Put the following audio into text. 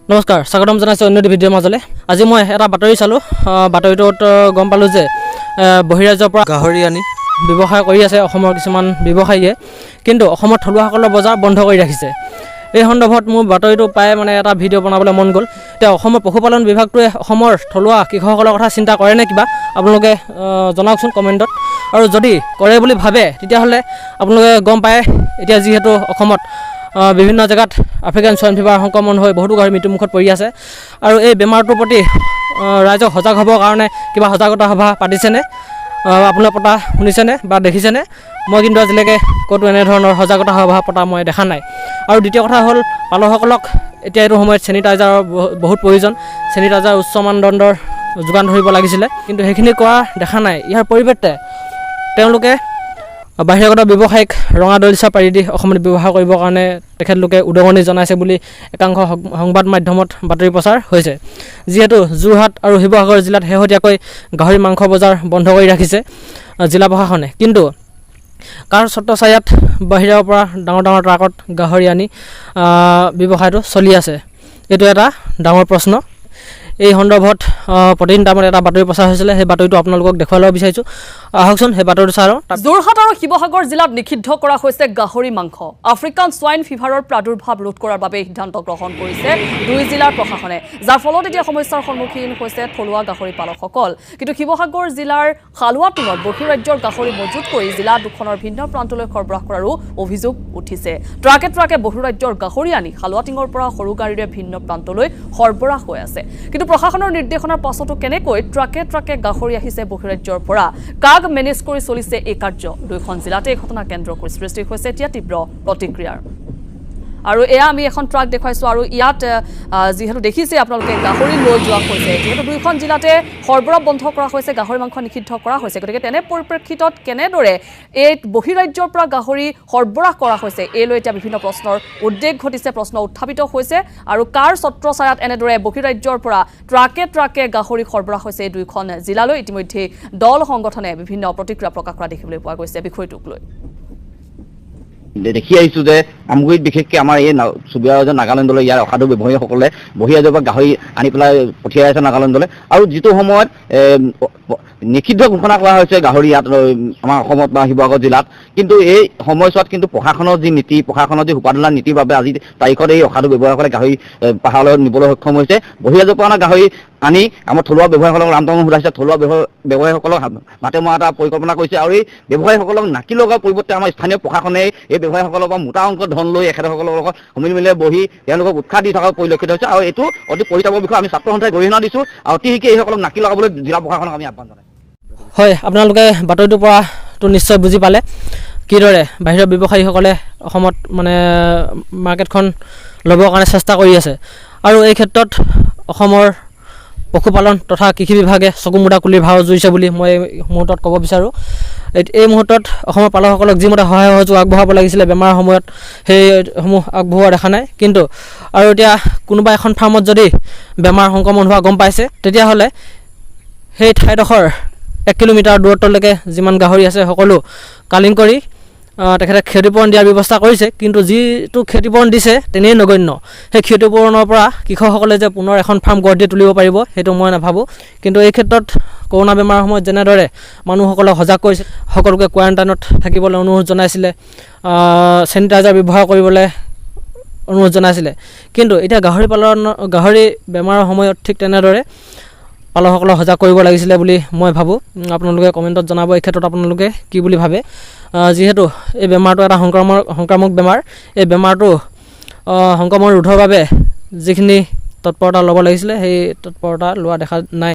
নমস্কাৰ, স্বাগতম জনাইছোঁ অন্য এটি ভিডিঅ'ৰ মাজলৈ। আজি মই এটা বাতৰি চালোঁ। বাতৰিটোত গম পালোঁ যে বহিৰাজ্যৰ পৰা গাহৰি আনি ব্যৱসায় কৰি আছে অসমৰ কিছুমান ব্যৱসায়ীয়ে, কিন্তু অসমত থলুৱাসকলৰ বজাৰ বন্ধ কৰি ৰাখিছে। এই সন্দৰ্ভত মোৰ বাতৰিটো পাই মানে এটা ভিডিঅ' বনাবলৈ মন গ'ল। এতিয়া অসমৰ পশুপালন বিভাগটোৱে অসমৰ থলুৱা কৃষকসকলৰ কথা চিন্তা কৰেনে কিবা? আপোনালোকে জনাওকচোন কমেণ্টত। আৰু যদি কৰে বুলি ভাবে, তেতিয়াহ'লে আপোনালোকে গম পায়, এতিয়া যিহেতু অসমত বিভিন্ন জেগাত আফ্ৰিকান চোৱাইন ফিভাৰ সংক্ৰমণ হৈ বহুতো গাহৰি মৃত্যুমুখত পৰি আছে, আৰু এই বেমাৰটোৰ প্ৰতি ৰাইজক সজাগ হ'বৰ কাৰণে কিবা সজাগতা সভা পাতিছেনে? আপোনালোকে পতা শুনিছেনে বা দেখিছেনে? মই কিন্তু আজিলৈকে ক'তো এনেধৰণৰ সজাগতা সভা পতা মই দেখা নাই। আৰু দ্বিতীয় কথা হ'ল, পালকসকলক এতিয়া এইটো সময়ত চেনিটাইজাৰৰ বহুত প্ৰয়োজন। চেনিটাইজাৰ উচ্চ মানদণ্ডৰ যোগান ধৰিব লাগিছিলে, কিন্তু সেইখিনি কৰা দেখা নাই। ইয়াৰ পৰিৱৰ্তে তেওঁলোকে বাহিৰাগত ব্যৱসায়ীক ৰঙা দলিচা পাৰি দি অসমত ব্যৱহাৰ কৰিবৰ কাৰণে তেখেতলোকে উদগনি জনাইছে বুলি একাংশ সংবাদ মাধ্যমত বাতৰি প্ৰচাৰ হৈছে। যিহেতু যোৰহাট আৰু শিৱসাগৰ জিলাত শেহতীয়াকৈ গাহৰি মাংস বজাৰ বন্ধ কৰি ৰাখিছে জিলা প্ৰশাসনে, কিন্তু কাৰ ছত্ৰছায়াত বাহিৰৰ পৰা ডাঙৰ ডাঙৰ ট্ৰাকত গাহৰি আনি ব্যৱসায়টো চলি আছে, এইটো এটা ডাঙৰ প্ৰশ্ন। এই সন্দৰ্ভত প্ৰতিদিন টাইমত এটা বাতৰি প্ৰচাৰ হৈছিলে, সেই বাতৰিটো আপোনালোকক দেখুৱাই ল'ব বিচাৰিছোঁ। আহকচোন, সেই বাতৰিটো চাই লওঁ। যোৰহাট আৰু শিৱসাগৰ জিলাত নিষিদ্ধ কৰা হৈছে গাহৰি মাংস। আফ্ৰিকান ছোৱাইন ফিভাৰৰ প্ৰাদুৰ্ভাৱ ৰোধ কৰাৰ বাবে এই সিদ্ধান্ত গ্ৰহণ কৰিছে দুই জিলাৰ প্ৰশাসনে, যাৰ ফলত এতিয়া সমস্যাৰ সন্মুখীন হৈছে থলুৱা গাহৰি পালকসকল। কিন্তু শিৱসাগৰ জিলাৰ খালুৱাটুঙত বহিৰাজ্যৰ গাহৰি মজুত কৰি জিলা দুখনৰ ভিন্ন প্ৰান্তলৈ সৰবৰাহ কৰাৰো অভিযোগ উঠিছে। ট্ৰাকে ট্ৰাকে বহিৰাজ্যৰ গাহৰি আনি খালুৱাটিঙৰ পৰা সৰু গাড়ীৰে ভিন্ন প্ৰান্তলৈ সৰবৰাহ হৈ আছে। কিন্তু প্ৰশাসনৰ নিৰ্দেশনাৰ পাছতো কেনেকৈ ট্ৰাকে ট্ৰাকে গাহৰি আহিছে বহিৰাজ্যৰ পৰা? কাক মেনেজ কৰি চলিছে এই কাৰ্য? দুয়োখন জিলাতে এই ঘটনা কেন্দ্ৰ কৰি সৃষ্টি হৈছে এতিয়া তীব্ৰ প্ৰতিক্ৰিয়াৰ। আৰু এয়া আমি এখন ট্ৰাক দেখুৱাইছোঁ, আৰু ইয়াত যিহেতু দেখিছে আপোনালোকে গাহৰি লৈ যোৱা হৈছে। যিহেতু দুয়োখন জিলাতে সৰবৰাহ বন্ধ কৰা হৈছে, গাহৰি মাংস নিষিদ্ধ কৰা হৈছে, গতিকে তেনে পৰিপ্ৰেক্ষিতত কেনেদৰে এই বহিৰাজ্যৰ পৰা গাহৰি সৰবৰাহ কৰা হৈছে, এই লৈ এতিয়া বিভিন্ন প্ৰশ্নৰ উদ্বেগ ঘটিছে, প্ৰশ্ন উত্থাপিত হৈছে। আৰু কাৰ ছত্ৰছায়াত এনেদৰে বহিৰাজ্যৰ পৰা ট্ৰাকে ট্ৰাকে গাহৰি সৰবৰাহ হৈছে এই দুয়োখন জিলালৈ? ইতিমধ্যে দল সংগঠনে বিভিন্ন প্ৰতিক্ৰিয়া প্ৰকাশ কৰা দেখিবলৈ পোৱা গৈছে বিষয়টোক লৈ। দেখি আহিছোঁ যে আমগুৰিত বিশেষকৈ আমাৰ এই চুবুৰীয়া ৰাজ্য নাগালেণ্ডলৈ ইয়াৰ অসাধু ব্যৱসায়ীসকলে বহিৰাজ্যৰ পৰা গাহৰি আনি পেলাই পঠিয়াই আছে নাগালেণ্ডলৈ। আৰু যিটো সময়ত নিষিদ্ধ ঘোষণা কৰা হৈছে গাহৰি ইয়াত আমাৰ অসমত বা শিৱসাগৰ জিলাত, কিন্তু এই সময়ছোৱাত কিন্তু প্ৰশাসনৰ যি নীতি, প্ৰশাসনৰ যি সোপাধলা নীতিৰ বাবে আজি তাৰিখত এই অসাধু ব্যৱসায়ীসকলে গাহৰি পাহাৰলৈ নিবলৈ সক্ষম হৈছে। বহিৰাজ্যৰ পৰা অনা গাহৰি আনি আমাৰ থলুৱা ব্যৱসায়ীসকলক ৰামটাঙোন সোধাইছে, থলুৱা ব্যৱসায়ীসকলক মাতে মৰা এটা পৰিকল্পনা কৰিছে। আৰু এই ব্যৱসায়ীসকলক নাকি লগাৰ পৰিৱৰ্তে আমাৰ স্থানীয় প্ৰশাসনে এই ব্যৱসায়ীসকলৰ পৰা মোটা অংকৰ ধন লৈ এখেতসকলৰ লগত সমিলমিলে বহি তেওঁলোকক উৎসাহ দি থকা পৰিলক্ষিত হৈছে। আৰু এইটো অতি পৰিতাপৰ বিষয়। আমি ছাত্ৰ সন্থাই গৰিহণা দিছোঁ আৰু অতি শীঘ্ৰে এইসকলক নাকি লগাবলৈ জিলা প্ৰশাসনক আমি আহ্বান জনাইছোঁ। হয়, আপোনালোকে বাতৰিটোৰ পৰাতো নিশ্চয় বুজি পালে কিদৰে বাহিৰৰ ব্যৱসায়ীসকলে অসমত মানে মাৰ্কেটখন ল'বৰ কাৰণে চেষ্টা কৰি আছে। আৰু এই ক্ষেত্ৰত অসমৰ পশুপালন তথা কৃষি বিভাগে চকু মুদা কুলিৰ ভাও জুৰিছে বুলি মই এই মুহূৰ্তত ক'ব বিচাৰোঁ। এই মুহূৰ্তত অসমৰ পালকসকলক যিমতে সহায় সহযোগ আগবঢ়াব লাগিছিলে বেমাৰৰ সময়ত, সেইসমূহ আগবঢ়োৱা দেখা নাই। কিন্তু আৰু এতিয়া কোনোবা এখন ফাৰ্মত যদি বেমাৰ সংক্ৰমণ হোৱা গম পাইছে, তেতিয়াহ'লে সেই ঠাইডোখৰ 1 কিলোমিটাৰ দূৰত্বলৈকে যিমান গাহৰি আছে সকলো কালিং কৰি তেখেতে ক্ষতিপূৰণ দিয়াৰ ব্যৱস্থা কৰিছে। কিন্তু যিটো ক্ষতিপূৰণ দিছে তেনেই নগণ্য। সেই ক্ষতিপূৰণৰ পৰা কৃষকসকলে যে পুনৰ এখন ফাৰ্ম গঢ় দি তুলিব পাৰিব, সেইটো মই নাভাবোঁ। কিন্তু এই ক্ষেত্ৰত কৰোণা বেমাৰৰ সময়ত যেনেদৰে মানুহসকলক সজাগ কৰিছে, সকলোকে কোৱাৰেণ্টাইনত থাকিবলৈ অনুৰোধ জনাইছিলে, চেনিটাইজাৰ ব্যৱহাৰ কৰিবলৈ অনুৰোধ জনাইছিলে, কিন্তু এতিয়া গাহৰি বেমাৰৰ সময়ত ঠিক তেনেদৰে পালকসকলক সজাগ কৰিব লাগিছিলে বুলি মই ভাবোঁ। আপোনালোকে কমেণ্টত জনাব এই ক্ষেত্ৰত আপোনালোকে কি বুলি ভাবে। যিহেতু এই বেমাৰটো এটা সংক্ৰামক বেমাৰ, এই বেমাৰটো সংক্ৰমণ ৰোধৰ বাবে যিখিনি তৎপৰতা ল'ব লাগিছিলে সেই তৎপৰতা লোৱা দেখা নাই।